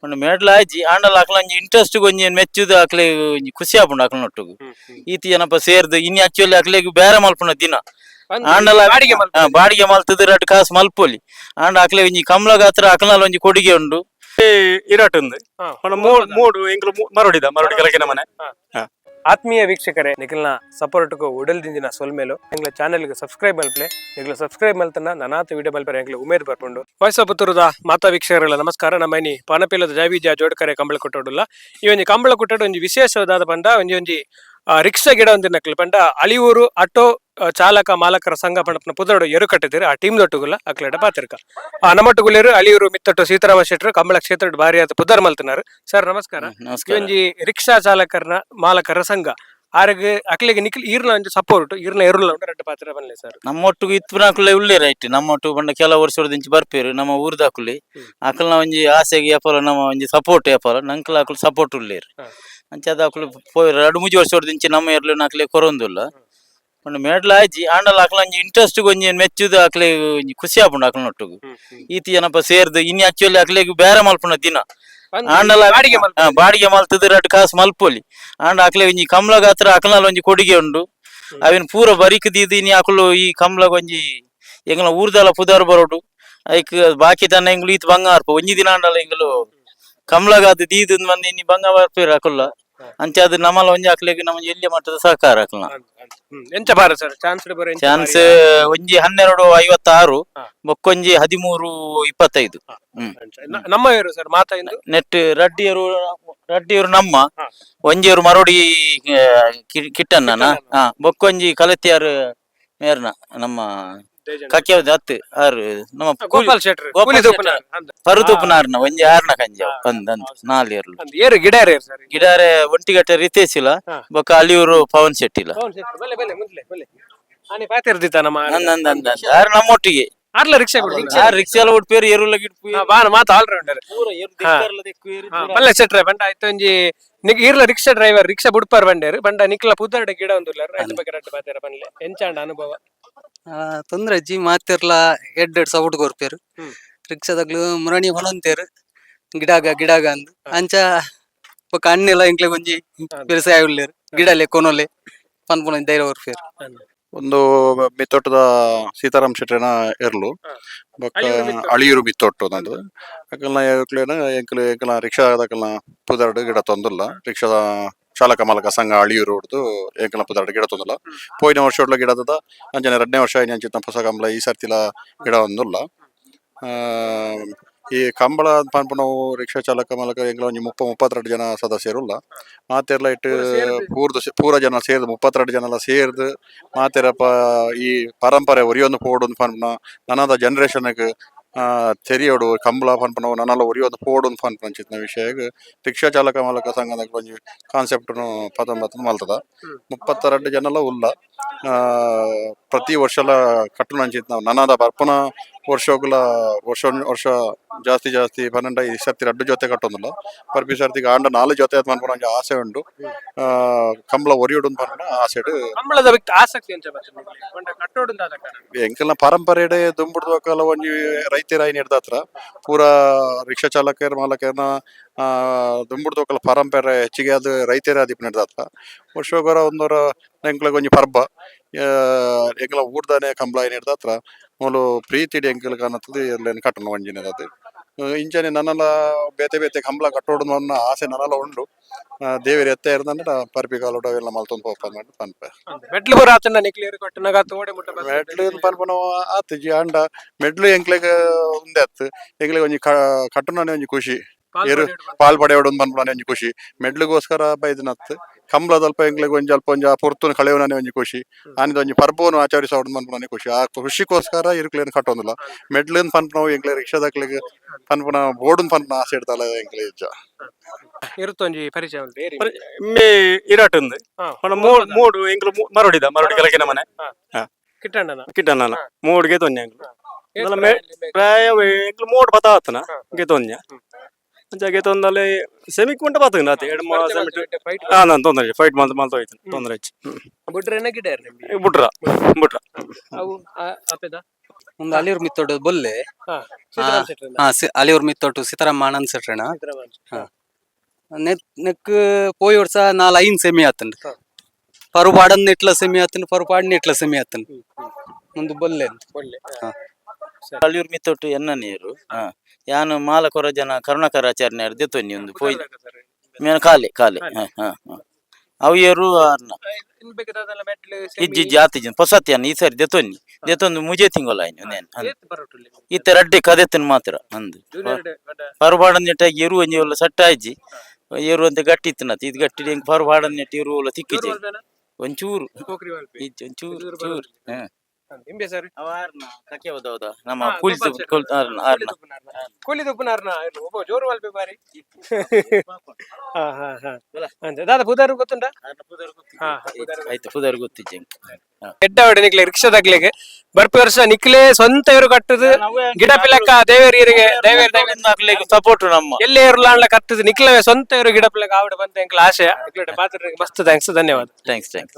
ಪಂಡ ಮೇಡ್ಲ ಆಯ್ಜಿ ಆಂಡಲ ಅಕ್ಲ ಒಂಜಿ ಇಂಟ್ರೆಸ್ಟ್ ಒಂಜಿ ಮೆಚ್ಚುದು ಅಕ್ಲೆ ಒಂಜಿ ಖುಷಿ ಆಪುಂಡು ಅಕ್ಲನೊಟ್ಟುಗು. ಈತಿ ಏನಪ್ಪ ಸೇರ್ದು ಇನಿ ಆಕ್ಚುಲಿ ಅಕ್ಲೆಗ್ ಬೇರೆ ಮಲ್ಪುನ ದಿನ ಆಂಡಲ. ಬಾಡಿಗೆ ಮಲ್ಪುನ. ಬಾಡಿಗೆ ಮಲ್ತದ ರಡ್ಡ್ ಕಾಸು ಮಲ್ಪೊಲಿ. ಆಂಡ ಅಕ್ಲೆ ಒಂಜಿ ಕಮ್ಲಗಾತ್ರ ಅಕ್ಲನಲ ಒಂಜಿ ಕೊಡುಗೆ ಉಂಡು. ಇರಾಟ್ ఉంది. ಪಂಡ ಮೂಡು ಮೂಡು ಎಂಕ್ಲು ಮರೋಡಿದ ಮರೋಡಿ ಕೆಳಗಿನ ಮನೆ. ಆತ್ಮೀಯ ವೀಕ್ಷಕರೇ, ನಿಖಲ್ನ ಸಪೋರ್ಟ್ಗೂ ಉಡಲ್ ದಿಂಜಿನ ಸೊಲ್ಮೇಲು. ಎಂಗ್ಲ ಚಾನೆಲ್ಗೆ ಸಬ್ಸ್ಕ್ರೈಬ್ ಮಲ್ಪ್ಲೆ. ನಿಗ್ಲ ಸಬ್ಸ್ಕ್ರೈಬ್ ಮಲ್ತನ ನನಾತ ವಿಡಿಯೋ ಮಲ್ಪರೆ ಎಂಗ್ಲ ಉಮೇದ್ ಬರ್ಪುಂಡು. ವಾಯ್ಸ್ ಆಫ್ ಪುತ್ತೂರುದ ಮಾತಾ ವೀಕ್ಷಕರೆಲ್ಲ ನಮಸ್ಕಾರ. ನಮ್ಮ ಇನಿ ಪಾನಪೀಲದ ಜೈವಿದ್ಯ ಜೋಡ್ಕರೆ ಕಂಬಳ ಕೊಟ್ಟೋಡುಲ್ಲ. ಈ ಒಂಜಿ ಕಂಬಳ ಕೊಟ್ಟೋಡು ಒಂಜಿ ವಿಶೇಷವಾದ ಪಂಡ ಒಂಜಿ ಒಂಜಿ ರಿಕ್ಷಾ ಗಿಡ ಒಂದಿನಕ್ಲು ಪಂಡ ಅಳಿಯೂರು ಆಟೋ ಚಾಲಕ ಮಾಲಕರ ಸಂಘ ಪಂಡಪನ ಪುದರುಡು ಎರು ಕಟ್ಟಿದ್ದೀರಿ. ಆ ಟೀಮ್ ದೊಟ್ಟುಗುಲ್ಲ ಅಕ್ಲೆಡ ಪಾತಿರ್ಕ ನಮ್ಮೊಟ್ಟುಗುಲೇರು ಅಳಿಯೂರು ಮಿತ್ತೊಟ್ಟು ಸೀತಾರಾಮ ಶೆಟ್ಟರು. ಕಂಬಳ ಕ್ಷೇತ್ರದ ಭಾರಿ ಆದ ಪುದರ್ ಮಲ್ತನಾರು. ಸರ್, ನಮಸ್ಕಾರ. ಈ ನಮಸ್ಕಾರ. ಒಂಜಿ ರಿಕ್ಷಾ ಚಾಲಕರನ ಮಾಲಕರ ಸಂಘ ಆರಗ್ ಅಕ್ಲೆಗ್ ನಿಕ್ಲ್ ಈರ್ನ ಒಂಜಿ ಸಪೋರ್ಟ್ ಈರ್ನ ಎರುಲ ಉಂಡು. ರಡ್ಡ್ ಪಾತ್ರ ಬನ್ಲೆ ಸರ್. ನಮ್ಮೊಟ್ಟಿಗೆ ಇತ್ಪುನಕುಲೆ ಉಲ್ಲೇರ್ ಐಟ್. ನಮ್ಮೊಟ್ಟು ಪಂಡ ಕೆಲವು ವರ್ಷದಿಂಚಿ ಬರ್ಪೇರು ನಮ್ಮ ಊರ್ದಾಕುಲಿ. ಅಕಲ್ನ ಒಂಜಿ ಆಸೆಗೆ ಏಪಲ ನಮ್ಮ ಒಂಜಿ ಸಪೋರ್ಟ್ ಏಪಲ ನಂಕಲ ಅಕುಲು ಸಪೋರ್ಟ್ ಉಲ್ಲೇರ್. ಅಂಚಾದ ಅಕುಲು ಪೋಯ್ ರಡ್ಡ್ ಮೂಜಿ ವರ್ಷದಿಂಚಿ ನಮ್ಮ ಎರ್ಲು ನಕ್ಲೆ ಕೊರೊಂದುಲ್ಲ. ಪಂಡ ಮೇಡ್ಲ ಆಯ್ಜಿ ಆಂಡಲ ಅಕ್ಲ ಒಂಜಿ ಇಂಟ್ರೆಸ್ಟ್ ಒಂಜಿ ಮೆಚ್ಚುದು ಅಕ್ಲೆ ಒಂಜಿ ಖುಷಿ ಆಪುಂಡು ಅಕ್ಲನೊಟ್ಟುಗು. ಈತಿ ಏನಪ್ಪ ಸೇರ್ದು ಇನಿ ಆಕ್ಚುಲಿ ಅಕ್ಲೆಗ್ ಬೇರೆ ಮಲ್ಪುನ ದಿನ ಆಂಡಲ. ಬಾಡಿಗೆ ಮಲ್ಪುನ. ಬಾಡಿಗೆ ಮಲ್ತದ ರಡ್ಡ್ ಕಾಸು ಮಲ್ಪೊಲಿ. ಆಂಡ ಅಕ್ಲೆ ಒಂಜಿ ಕಮ್ಲಗಾತ್ರ ಅಕ್ಲನಲ ಒಂಜಿ ಕೊಡುಗೆ ಉಂಡು. ಅವಿನ ಪೂರ ಬರಿಕ್ ದೀದ್ ಇನಿ ಅಕುಲು ಈ ಕಮ್ಲಗ್ ಒಂಜಿ ಎಂಗ್ಲ ಊರ್ದಲ ಪುದರ್ ಬರೋಡು. ಐಕ್ ಬಾಕಿ ತನ್ನ ಎಂಗ್ಲು ಈತ್ ಬಂಗಾರ್ಪ ಒಂಜಿ ದಿನ ಆಂಡಲ ಎಂಗ್ಲು ಕಮ್ಲಗಾದ್ ದೀದ್ ಬಂದು ಇನಿ ಬಂಗ ಬರ್ಪೇರು ಅಕುಲ್ಲ. ಅಂಚಾದ್ ನಮ್ಮಲ ಒಂಜಿ ಅಕ್ಲೆಗ್ ನಮ್ಮ ಎಲ್ಯ ಮಟ್ಟದ ಸಹಕಾರ ಅಕ್ಲನ. ಎಂಚ ಬಾರ ಸರ್ ಚಾನ್ಸ್ ಬರ? ಚಾನ್ಸ್ ಒಂಜಿ 12:56. ಬೊಕ್ಕೊಂಜಿ 13:25. ನಮ್ಮ ಏರು ಸರ್ ಮಾತಾ ಇಂದು? ನೆಟ್ ರಡ್ಡಿಯರು ರಡ್ಡಿಯರು ನಮ್ಮ. ಒಂಜಿಯರು ಮರೋಡಿ ಕಿಟ್ಟಣ್ಣನ. ಕಿಟ್ಟಣ್ಣನ. ಬೊಕ್ಕೊಂಜಿ ಕಲತಿಯಾರು ಮೇರ್ನ ನಮ್ಮ ಕಕ್ಕೆವದ ಹತ್ತು ಆರು ನಮ್ಮ ಗೋಪಾಲ್ ಶೆಟ್ರ್. ಗೋಪಾಲ್ ಕೂಲಿ ಶೆಟ್ರ್. ತೂಪುನಾರ್. ಅಂದ್. ಪರುತೂಪುನಾರ್ನ ಒಂಜಿ ಆರ್ನ ಕಂಜ ಒಂದ್ ಅಂದ್ ನಾಲ್ ಏರ್ಲು. ಅಂದ್. ಏರು ಗಿಡ ಏರು ಸರ್? ಗಿಡಾರೆ ಒಂಟಿಗಟ್ಟೆ ರಿತೇಶಿಲ. ಬೊಕ್ಕ ಅಲಿಯೂರು ಪವನ್ ಶೆಟ್ಟಿಲ. ಪವನ್ ಶೆಟ್ರ್, ಬಲೆ ಬಲೆ ಮುಂದ್ಲೆ ಬಲೆ. ಆನೆ ಪಾತಿರ್ದಿತ್ತ ನಮ್ಮ. ಅಂದ್ ಅಂದ್ ಅಂದ್ ಅಂದ್. ಆರ್ ನಮ್ಮೊಟ್ಟಿಗೆ. ಆರ್ಲ ರಿಕ್ಷಾ ಬಿಡು. ಆರ್ ರಿಕ್ಷಾ ಎಲ್ಲ ಉಡ್ಪೇರು ಎರುಲ ಗಿಡ್ಪು. ಬಾನ ಮಾತ ಆಲ್ರೌಂಡರ್. ಪೂರ ಎರು ದಿಕ್ಕರ್ಲ ದಿಕ್ಕುವೇರು. ಬಲ್ಲೆ ಶೆಟ್ರೆ, ಬಂಡ ಆಯ್ತು ಒಂಜಿ ನಿಕ್ ಈರ್ಲ rickshaw driver rickshaw ಬುಡ್ಪಾರ್ ಬಂಡೇರು. ಬಂಡ ನಿಕ್ಲ ಪುದರ್ಡ ಗಿಡ ಒಂದುಲ್ಲ. ರೈತ ಬಗ್ಗೆ ರಡ್ಡ್ ಪಾತೆರ ಬನ್ಲೆ. ಎಂಚಾಂಡ ಅನುಭವ? ತೊಂದ್ರೆ ಜಿ ಮಾತೆರ್ಲ ಎಡ್ ಎಡ್ ಸಪೋರ್ಟ್ ಕೊರ್ಪೆರ್. ರಿಕ್ಷಾದಾಗ್ಲು ಮುರಣಿ ಪನೊಂತೇರು ಗಿಡಾಗ ಗಿಡಾಗ ಅಂದ್. ಅಂಚ ಬೊಕ ಅಣ್ಣೆಲ ಎಂಕ್ಲೆಗ್ ಒಂಜಿ ಬೇಸಾಯ ಉಲ್ಲೆರ್ ಗಿಡಲೆ ಕೊನೊಲೆ ಪನ್ಪುನ ಒಂಜಿ ಧೈರ್ಯ ಕೊರ್ಪೆರ್. ಒಂದು ಮಿತ್ತೊಟ್ಟದ ಸೀತಾರಾಮ್ ಶೆಟ್ರೆನ ಎರ್ಲು. ಬೊಕ್ಕ ಅಳಿಯೂರು ಮಿತ್ತೊಟ್ಟು. ಅಳಿಯೂರು ಮಿತ್ತೊಟ್ಟು ನಂದು. ಅಕಲ್ನ ಎರ್ಕ್ಲೆನ ಎಂಕ್ಲು ಎಂಕಲ್ನ ರಿಕ್ಷಾದಕಲ್ನ ಪುದರ್ಡ್ ಗಿಡ ತೊಂದುಲ್ಲ. ರಿಕ್ಷಾದ ಚಾಲಕ ಮಾಲಕ ಸಂಘ ಅಳಿಯೂರು ಹೊಡ್ದು ಎಂಕಲ್ನ ಪುದರ್ಡ್ ಗಿಡ ತೊಂದುಲ್ಲ. ಪೋಯಿನ ವರ್ಷ ಒಡ್ಲ ಗಿಡದ ಅಂಚನೆ ರಡ್ಡನೇ ವರ್ಷ ಅಂಚಿನ ಹೊಸ ಕಂಬಳ ಈ ಸರ್ತಿಲ ಗಿಡ ಒಂದುಲ್ಲ. ಈ ಕಂಬಳ ಪನ್ಪುನವು ರಿಕ್ಷಾ ಚಾಲಕ ಮಾಲಕ ಎಂಕಲ ಒಂಜಿ 30 32 ಜನ ಸದಸ್ಯರುಲ್ಲ. ಮಾತೆರ್ಲ ಇಟ್ಟು ಪೂರ್ದು ಪೂರ ಜನ ಸೇರ್ದು 32 ಜನಲ ಸೇರ್ದು ಮಾತೆರಪ್ಪ ಈ ಪರಂಪರೆ ಒರಿಯೊಂದು ಪೋಡು ಪನ್ಪುನ ನನದ ಜನರೇಷನ್ಗ್ ತೆರಿಯೋಡು ಕಂಬಳ ಪನ್ಪುನವು ನನಲ ಒರಿಯೊಂದು ಪೋಡು ಪನ್ಪುನಂಚಿತ್ತಿನ ವಿಷಯಗ್ ರಿಕ್ಷಾ ಚಾಲಕ ಮಾಲಕ ಸಂಘದ ಒಂಜಿ ಕಾನ್ಸೆಪ್ಟ್ ಪತ್ತೊಂಬತ್ತು ಮಲ್ತದ. 32 ಜನಲ ಉಲ್ಲ. ಪ್ರತಿ ವರ್ಷಲ ಕಟ್ಟುನಂಚಿತ್ತಿನ ನನದ ಬರ್ಪುನ ವರ್ಷಗುಲ ವರ್ಷ ವರ್ಷ ಜಾಸ್ತಿ ಜಾಸ್ತಿ ಪನ್ನೊಂಡ. ಈ ಸರ್ತಿ ರಡ್ಡು ಜೊತೆ ಕಟ್ಟೊಂದುಲ್ಲ. ಬರ್ಪಿ ಸರ್ತಿಗೆ ಆಂಡ ನಾಲ್ ಜೊತೆ ಪನ್ಪುನ ಒಂಜಿ ಆಸೆ ಉಂಡು. ಕಂಬಳ ಒರಿಯೋಡು ಪನ್ಪುನ ಆಸೆಡ್. ಕಂಬಳದ ವ್ಯಕ್ತಿ ಆಸಕ್ತಿ ಎಂಚ ಬರ್ತದೆ ನಿಕ್ಲೆ? ಪಂಡ ಕಟ್ಟೋಡು ದಾದ ಕಾರಣ? ಎಂಕಲ್ನ ಪರಂಪರೆಡೆ ದುಂಬುಡ್ದು ಕಾಲ ಒಂಜಿ ರೈತೆರ್ ಹಿಡ್ದಾತ್ರ ಪೂರ ರಿಕ್ಷಾ ಚಾಲಕರ ಮಾಲಕರ್ನ ದುಂಬುಡ್ದು ಪರಂಪರೆ ಹೆಚ್ಚಿಗೆ ಅದು ರೈತರ ಆದಿಪ್ಪು ಹಿಡ್ದಾತ್ರ. ವರ್ಷಗೊರ ಒಂದೊರ ಎಂಕ್ಲೆಗ್ ಒಂಜಿ ಪರ್ಬ. ಎಂಕಲ ಊರ್ದಾನೆ ಕಂಬಳ ಹಿಡ್ದಾತ್ರ ಮೂಲು ಪ್ರೀತಿಡ್ ಎಂಕಲ್ ಕಾಣತ್ತದ ಎರ್ಲೆನ್ ಕಟ್ಟುನ ಒಂಜಿನದದು. ಇಂಚನೆ ನನಲ ಬೇತೆ ಬೇತೆ ಕಂಬಳ ಕಟ್ಟೋಡು ಅನ್ನೋ ಆಸೆ ನನಲ ಉಂಡು. ದೇವೆರ್ ಎತ್ತ ಇರ್ದಂಡ ಪರ್ಪಿ ಕಾಲೋಡು ಅವೆಲ್ಲ ಮಲ್ತೊಂದು ಪೋಪ ಪನ್ಪೆ. ಮೆಟ್ಲು ಬರ ಆತಂಡ ನಿಕ್ಲೆ ಏರು ಕಟ್ಟುನಾಗ ತೋಡೆ ಮುಟ್ಟ ಬಸ್. ಮೆಡ್ಲು ಪನ್ಪುನ ಆತಿಜಿ. ಆಂಡ ಮೆಡ್ಲು ಎಂಕ್ಲೆಗ್ ಉಂದೆ ಅತ್ತು ಎಂಕ್ಲೆಗ್ ಒಂಜಿ ಕಟ್ಟುನನೆ ಒಂಜಿ ಖುಷಿ. ಪಾಲ್ ಏರು ಪಡೆಯೋಡು ಬಂತು. ಪಾಲ್ ಪಡೆಯೋಡು ಪನ್ಪುನನೆ ಒಂಜಿ ಖುಷಿ. ಮೆಡ್ಲುಗೋಸ್ಕರ ಬೈದಿನತ್ತು. ಕಂಬಳದಲ್ಪ ಎಂಕ್ಲೆಗ್ ಒಂಜಿ ಅಲ್ಪ ಒಂಜಿ ಆ ಪೊರ್ತುನು ಕಳೆಯುವನೇ ಒಂಜಿ ಖುಷಿ. ಆನಿದ ಒಂಜಿ ಪರ್ಬವನ್ನು ಆಚರಿಸೋಡು ಪನ್ಪುನನೆ ಖುಷಿ. ಆ ಖುಷಿಗೋಸ್ಕರ ಇರುಕ್ಲೇನ್ ಕಟ್ಟೊಂದಿಲ್ಲ. ಮೆಡ್ಲುನ್ ಪನ್ಪುನವು ಎಂಕ್ಲೆ ರಿಕ್ಷಾದಕ್ಲೆಗ್ ಪನ್ಪುನ ಬೋಡುನ್ ಪನ್ಪುನ ಆಸೆ ಇಡ್ತಲ್ಲ ಎಂಕ್ಲೆ ಇಜ್ಜ. ಇರುತ್ತೊಂಜಿ ಪರಿಚಯ ಉಂಟು ಏರಿ. ಮೇ ಇರಾಟ್ ఉంది. ಪಂಡ ಮೂಡು ಮೂಡು ಎಂಕ್ಲು ಮರೋಡಿದ ಮರೋಡಿ ಕೆಳಗಿನ ಮನೆ. ಕಿಟ್ಟಣ್ಣನ. ಕಿಟ್ಟಣ್ಣನ. ಮೂಡುಗೆ ತೊಂಜ ಎಂಕ್ಲು. ಏತ್ ಇದೆಲ್ಲ ಪ್ರಾಯ ಇಲ್ಲಿ ಬೇಕು? ಪ್ರಾಯ ಎಂಕ್ಲು ಮೂಡು ಬತ್ತ ಆತನ ಗೆತೊಂಜ. ಅಂಚ ಗೆತೊಂದಲ್ಲಿ ಸೆಮಿಕ್ ಉಂಟ ಬಾತುಂಡು ಆತೆ ಎಡ್ಮ ಸ್ಪರ್ಧೆ ಸೆಮಿಟ್. ಮಲ್ತು ಫೈಟ್. ನಾನು ತೊಂದರೆ ಫೈಟ್ ಮಲ್ತ ಮಲ್ತ ಹೋಯ್ತು ತೊಂದರೆ ಹೆಚ್ಚು. ಬುಡ್ರೆನ ಗಿಡ ನಿಮ್ಗೆ? ಬುಟ್ರ ಬುಟ್ರ. ಅವು ಆಪೆದ? ಒಂದು ಅಲಿಯೂರ್ ಮಿತ್ತೊಟ್ಟು ಬೊಲ್ಲೆ. ಹಾ, ಸೀತಾರಾಮ್ ಶೆಟ್ರೆನ? ಹಾ, ಅಲಿಯೂರ್ ಮಿತ್ತೊಟ್ಟು ಸೀತಾರಾಮ ಆನಂದ್ ಶೆಟ್ರೆನ. ಸೀತಾರಾಮ್. ಹಾ. ನೆಕ್ ಪೋಯಿ ವರ್ಷ ನಾಲ್ ಐನ್ ಸೆಮಿ ಆತಂಡ್. ಪರು ಪಾಡನ್ ಇಟ್ಲ ಸೆಮಿ ಆತಂಡ್, ಪರು ಪಾಡನ್ ಇಟ್ಲ ಸೆಮಿ ಆತಂಡ್. ಮುಂದು ಬೊಲ್ಲೆ ಅಂತ. ಒಳ್ಳೆ. ಹಾ. ಅಳಿಯೂರು ಮಿತ್ತೊಟ್ಟು ಎನ್ನ ನೀರು. ಹಾ, ಯಾನು ಮಾಲಕೊರ ಜನ ಕರುಣಾಕರಾಚಾರ್ಯ ದೆತ್ತೊನ್ನಿ ಒಂದು ಪೋಯ್ ಮೇನ ಖಾಲಿ ಖಾಲಿ. ಹಾ ಹಾ ಹಾ. ಅವು ಏರು ಆರ್ನ. ಇನ್ ಬೇಕಾದಲ್ಲ ಮೆಟ್ಲು. ಇಜ್ಜಿ ಇಜ್ಜಿ, ಆತಿಜ್ಜಿ ಪೊಸತಿಯನ್ನ ಈ ಸರಿ ದೆತ್ತೊನ್ನಿ ದೆತ್ತೊಂದು ಮುಜೆ ತಿಂಗೊಲ ಆಯ್ನು ನೇನ್ ಅಂದ್. ಏತ್ ಬರೋಟುಲ್ಲಿ? ಇತ್ತೆ ರಡ್ಡೆ ಕದೆತ್ತನ್ ಮಾತ್ರ ಅಂದು. ಜೂನಿಯರ್ ಪರುಬಾಡನ್ ನೆಟ್ಟ ಎರು ಒಂಜಿ ಒಲ್ಲ ಸಟ್ಟ ಆಯ್ಜಿ ಎರು ಅಂತ ಗಟ್ಟಿ ಇತ್ತು. ಇದು ಗಟ್ಟಿ ಹೆಂಗ್ ಪರುಬಾಡನ್ ನೆಟ್ಟ ಎರು ಒಲ್ಲ ತಿಕ್ಕಿಜಿ ಒಂಚೂರು. ಇಜ್ಜಿ, ಒಂಚೂರು ಚೂರು. ಹಾ. ನಿಂಬೆ ಸರ್. ಅವ ಆರ್ನ ಕಕ್ಕೆ ಹೌದೌದ ನಮ್ಮ ಹಾ, ಕೂಲಿ ಗೋಪಾಲ್ ಶೆಟ್ಟಿ. ಆರ್ನ ಆರ್ನ. ಕೂಲಿ ದುಪ್ಪನಾರ್ನ ಒಬ್ಬ ಜೋರು ಮಲ್ಪೆ ಬಾರಿ. ಹಾ ಹಾ ಹಾ ಅಂತೆ ದಾದಾ ಪುದಾರು ಗೊತ್ತುಂಟಾ? ಹಾ, ಹಾ, ಪುದಾರು. ಆಯ್ತು, ಪುದಾರ್ ಗೊತ್ತಿಜ್ಜಿ. ಎಡ್ಡಾವಡೆ ನಿಕ್ಲೆ ರಿಕ್ಷಾದಾಗ್ಲಿಗೆ ಬರ್ಪಿ ವರ್ಷ ನಿಕ್ಲೆ ಸ್ವಂತ ಇವರು ಕಟ್ಟುದು ಗಿಡ ಪಿಲಕ್ಕ ದೇವೇರಿಗೆ ದೇವೇರ್ ದೇವೇರ್ ಸಪೋರ್ಟ್ ನಮ್ಮ. ಎಲ್ಲೇ ಇರ್ಲಾಂಡ್ಲ ಕಟ್ಟುದು ನಿಕ್ಲವೇ ಸ್ವಂತ ಇವರು ಗಿಡ ಪಿಲಕ್ಕ ಆವಡೆ ಬಂತ ಎಂಕ್ಲ ಆಶಯ. ನಿಕ್ಲೆ ಪಾತ್ರ ಮಸ್ತ್ thanks, ಧನ್ಯವಾದ. Thanks thanks.